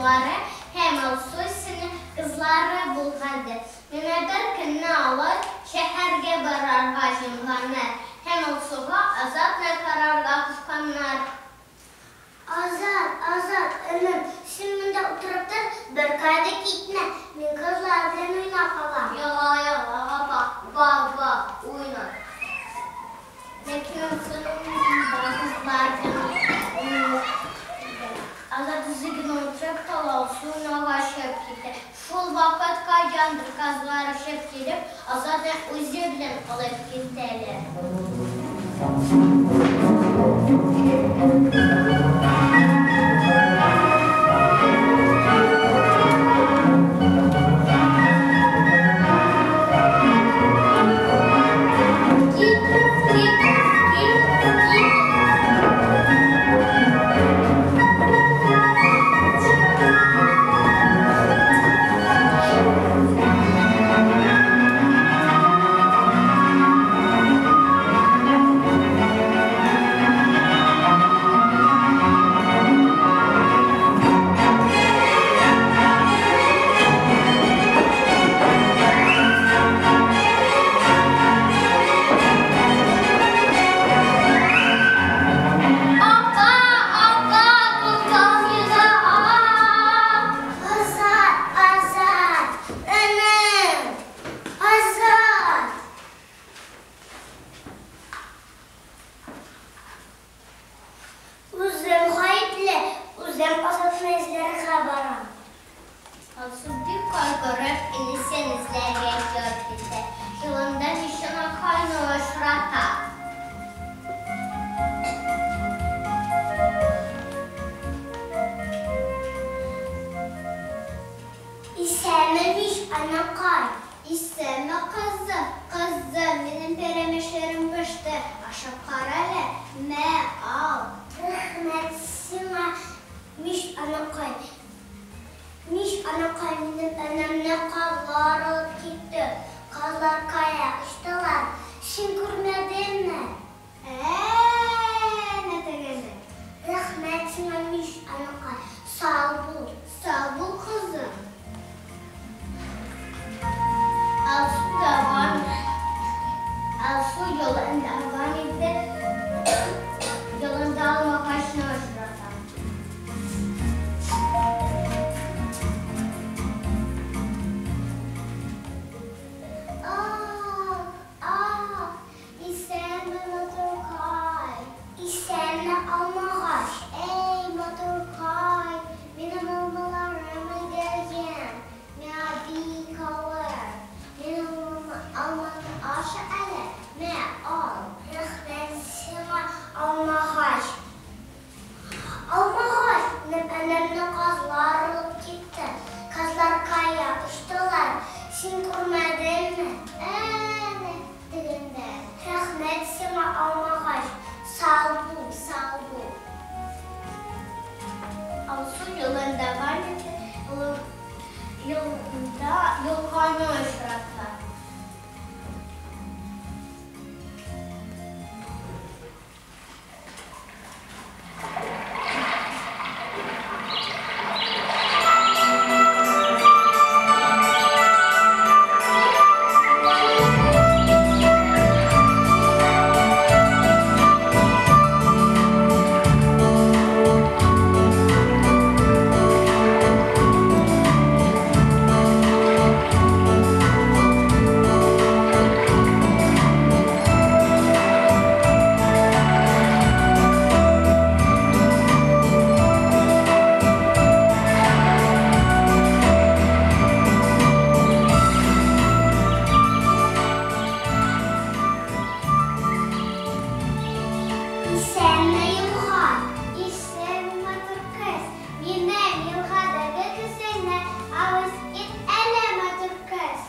уллары һәм Алсу исемле кызлары булгандыр. Менә бер көнне алар шәһәргә барырга җыенганнар һәм Алсуга Азатны карарга кушканнар. Азат, Азат, энем, син монда утырып тор, беркая да китмә, мин кызлар белән уйнап алам. Яла, яла, апа, бар, бар, уйна. Ләкин Алсуның монда кызлар белән уйный. Азат үзе генә утырып кала, Алсу уйнауга чыгып китә. Шул вакыт кайдандыр казлар очып килеп, Азатны үзе белән алып китәләр. Кит, кит, кит, кит. Апа, апа, тоткан йозак. Азат, Азат, энем, Азат! Үзем гаепле, үзем Азатны эзләргә барам. Алсу бик кайгырып, энесен эзләргә чыгып китә. Юлында Мишанакайны очрата. Исәнме, Миш анакай? Исәнме, кызым, кызым, минем пәрәмәчләрем пеште. Ашап кара әле, мә, ал. Рәхмәт сиңа, Миш анакай. Миш анакай, минем энемне казлар алып китте. Казлар кая очтылар? Син күрмәдеңме? Әнә тегендә. Рәхмәт сиңа, Миш анакай. Сау бул. Сау бул, кызым. Алсу дәвам, Алсу юлын дәвам итеп, юлында алмагачны очрата. Ах, ах, исәнме, матуркай. Исәнме, алмагач. Эй, матуркай, минем алмаларым өлгергән. Миңа бик авыр. Минем алманы аша әле, мә, ал. Рәхмәт сиңа, алмагач. Алмагач, минем энемне казлар алып китте. Казлар кая очтылар? Син күрмәдеңме? Әнә тегендә. Рәхмәт сиңа, алмагач. Сау бул. Сау бул. Алсу юлын дәвам итеп, юлында елганы очрата. Исәнме, елга? Исәнме, матур кыз. Минем елгадагы кесәне авыз ит әле, матур кыз.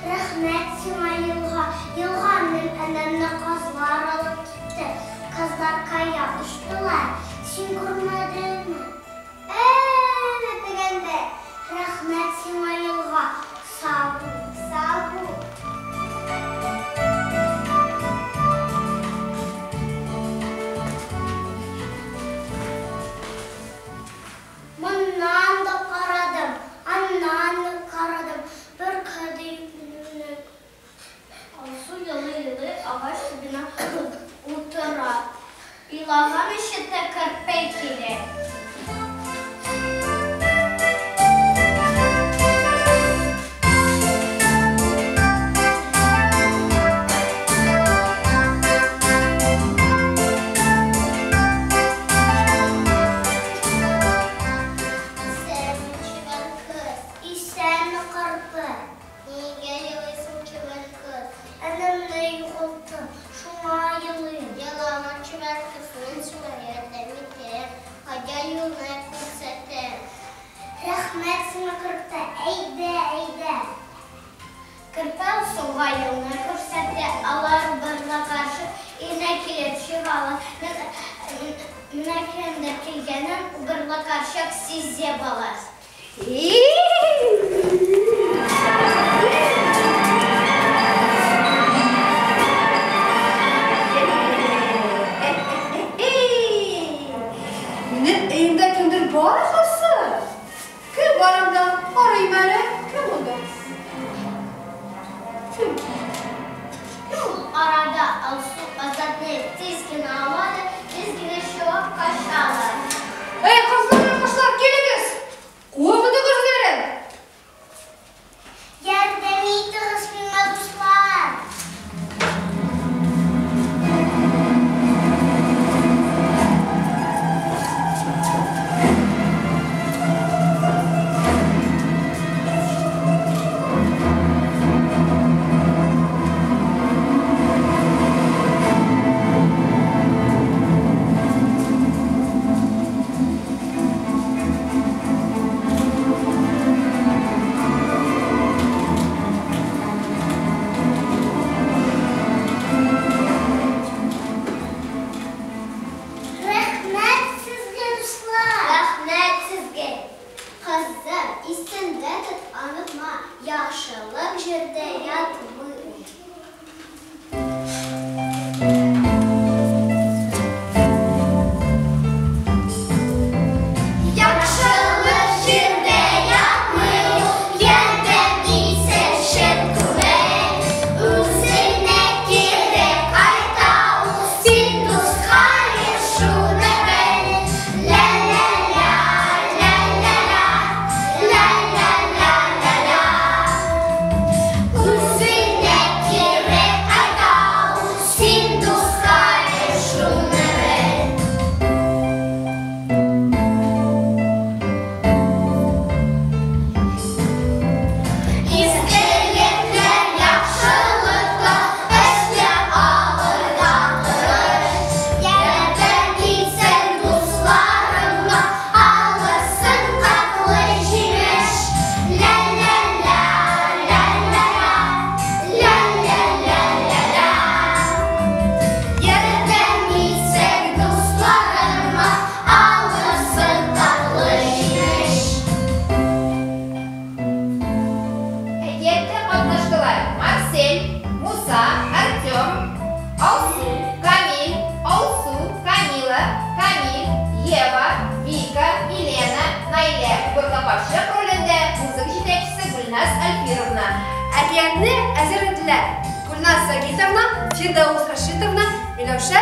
Рәхмәт сиңа, елга. Елга, минем энемне казлар алып китте. Казлар кая очтылар? Син күрмәдеңме? Әнә тегендә. Рәхмәт сиңа, елга. Сау бул. Сау бул. ишетә Керпе килә. Исәнме, чибәр кыз. Исәнме, Керпе. Нигә елыйсың, чибәр кыз? Энемне югалттым, шуңа елыйм. Елама, чибәр кыз, мин сиңа ярдәм итәм. Кая юлны күрсәтәм. Рәхмәт сиңа, Керпе. Әйдә, әйдә. Керпе Алсуга юлны күрсәтә. Алар Убырлы карчык өенә килеп чыгалар. Менә кемдер килгәнен Убырлы карчык сизеп ала. Минем өемдә кемдер бар ахрысы. Кем бар анда? Карыйм әле. Кем анда? Кем? Шул арада Алсу Азатны тиз генә ала да, тиз генә чыгып качалар. Әй, казлар һәм кошлар, килегез! Куып тотыгыз үзләрен! Ярдәм итегез миңа, дуслар! Рәхмәт сезгә, дуслар! Рәхмәт сезгә! Кызым, исеңдә тот, онытма, яхшылык җирдә ятмый ул. Яхшылык җирдә ятмый ул, ярдәм итсәң чын күңел. Үзеңә кире кайта ул, син дускаем, шуны бел. Ла-ла-ла, ла-ла-ла, ла-ла-ла-ла-ла. Үзеңә кире кайта ул, син дускаем, шуны бел. Изгелекләр, яхшылыклар эшләп алырга тырыш. Ярдәм итсәң дусларыңа, алырсың татлы җимеш. Ла-ла-ла, ла-ла-ла, ла-ла-ла-ла-ла. Ярдәм итсәң дусларыңа, алырсың татлы җимеш. Әкияттә катнаштылар Марсель, Муса, Артем, Алсу, Камиль, Алсу, Камила, Камиль, Ева, Вика, Милена, Наилә. Убырлы карчык ролендә музыка җитәкчесе Гөлназ Альфировна. Әкиятне әзерләделәр Гөлназ Сагитовна, Фирдаус Рашитовна, Миләүшә